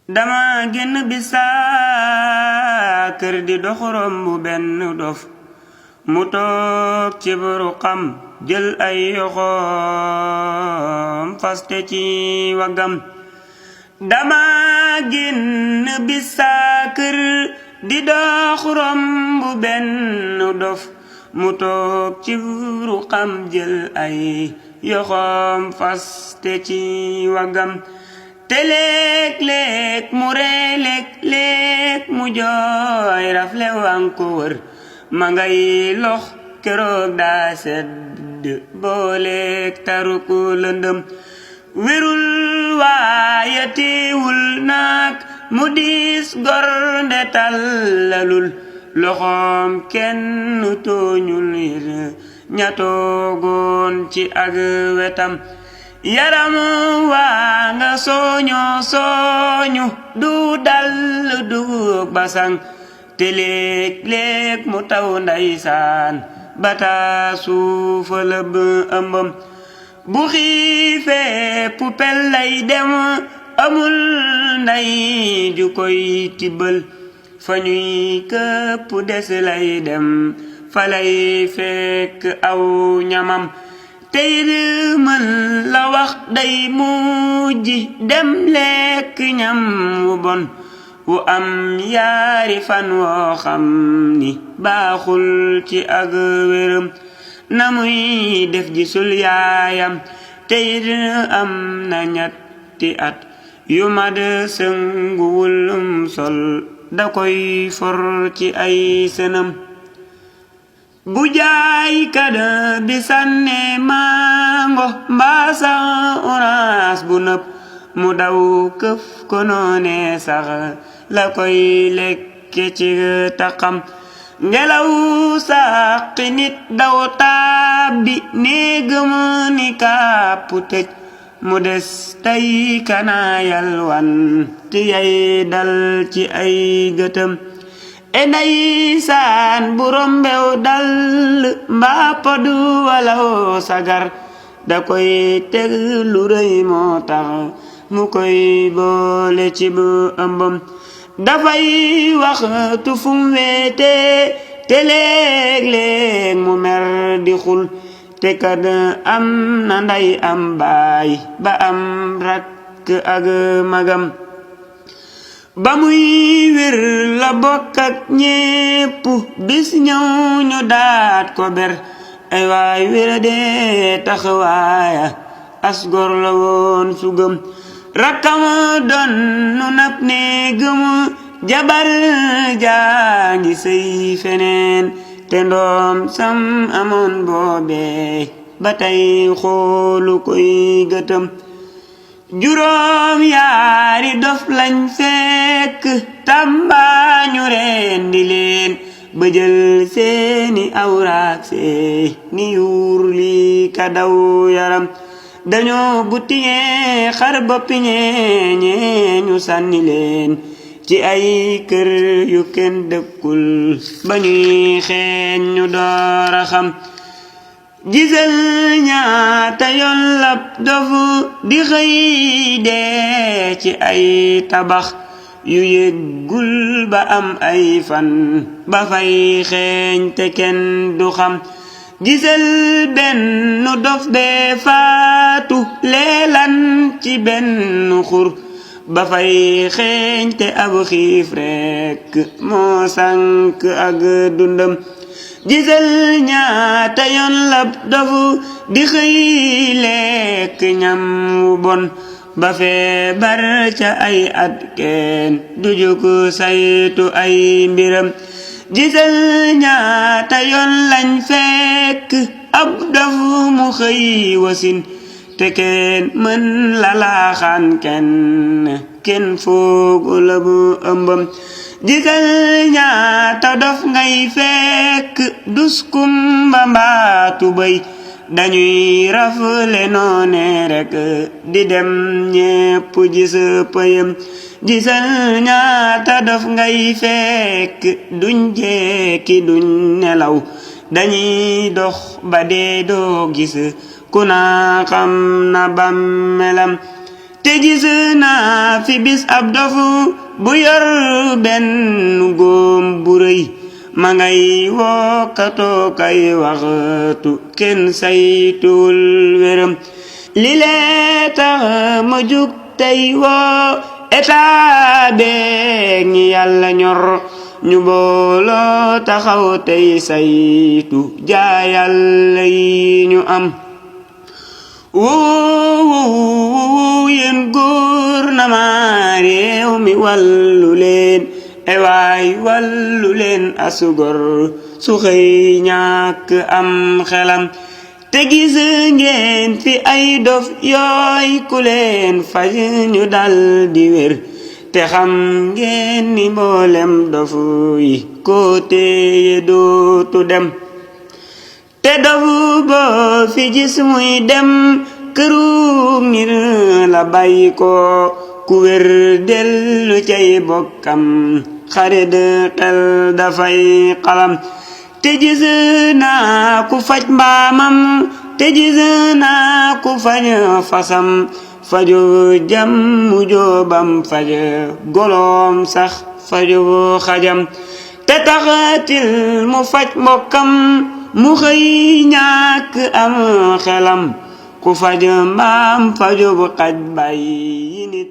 dama génn bisa kër di dox rombu benn dof mu toog ci boru xam jël ay yoxoom faste ci wagam dama génn bisa kër di dox rombu benn dof mu toog ci boru xam jël ay yoxoom faste ci wagam te léeg-léeg mu ree léeg-léeg mu jooy rafle wan ko wër ma ngay lox keroog daa sedd booleeg taru ko lëndëm wérul waaye teewul naag mu diis gor nde tallalul loxoom kenn tooñul ña toogoon ci ak wetam yaram waa nga sooñu du dal du basang te léeg-léeg mu taw ndeysaan bata suufa lëb ëmbam bu xiifee pupel lay dem amul nday ju koy tibbal fa ñuy këpp des lay dem fa lay fekk aw ñamam tey mën la wax day mujji dem lekk ñam wu bon wu am yaari fan woo xam ni baaxul ci ak wéram na muy def gisul yaayam tey am na ñetti at yu mad sënguwul sol da koy for ci ay sënam bu jaay kada bi sànne mango mbaasa orange bu nëb mu daw këf ko noone sax la koy lekke ci taxam ngelaw saqi nit daw tàbbi néegam ni kàpp tëj mu des tey kanaayal wan ti yay dal ci ay gëtëm ndeysaan bu rombew dal mbaa podu walaw sagar da koy teg lu rëy moo tax mu koy boole ci bu ëmbam dafay waxtu fum weete te léeg-léeg mu mer di xul te kad am na nday am baay ba am rakk ak magam ba muy wér la bokk ak ñépp bis ñëw ñu daat ko ber ay waay wéra dee taxawaaya as gor la woon sugam rakkam doon nu nap ne gëm jabar jaa ngi sëy feneen te ndoom sam amoon boobee ba tey xoolu koy gëtëm juróom yaari dof lañ fekk tàmbaañu rendi leen ba jël seeni awraak seeni yuur li ka daw yaram dañoo butiñee xar boppiñee ñu sànni leen ci ay kër yu kenn dëkkul ba ñuy xeeñ ñu door a xam gisal ñaata yoon lab dofu di xëy dee ci ay tabax yu yëggul ba am ay fan ba fay xeeñ te kenn du xam gisal benn dof bee faatu leelan ci benn xur ba fay xeeñ te ab xiif rekk moo sànk ak dundam gisal ñaata yoon lab dofu di xëy lekk ñam wu bon ba feebar ca ay at kenn du jóg saytu ay mbiram gisal ñaata yoon lañ fekk ab dofu mu xëy wasin te kenn mën la laaxaan kenn foogu la bu ëmbam gisal ñaata dof ngay fekk duskum ba mbaatu bay dañuy rafle noone rek di dem ñépp gis pëyam gisal ñaata dof ngay fekk duñ jekki duñ nelaw dañuy dox ba dee doo gis ku naa xam na bàmmeelam te gis naa fi bis ab dofu bu yor benn góom bu rëy ma ngay wokkatoo kay waxtu kenn saytuwul wéram li lee tax ma jug tey woo état beeg ñi yàlla ñor ñu booloo taxaw tey saytu jaayàlla yi ñu am wuu yéen gouvernement réew mi wàllu leen ewaay wàllu leen asugor su xëy ñàkk am xelam te gis ngeen fi ay dof yooy ku leen faj ñu dal di wér te xam ngeen ni mboolem dofu yi ko téye dootu dem te dofu boo fi gis muy dem këru ngir la bàyyi ko ku wér dellu cay bokkam xare de xel dafay xalam te gis naa ku faj mbaamam te gis naa ku faj fasam faju jàmmu joobam faj goloom sax faju xajam te taxatil mu faj mbokkam mu xëy ñàkk am xelam ku faj mbaam faju bu xaj bàyyi nit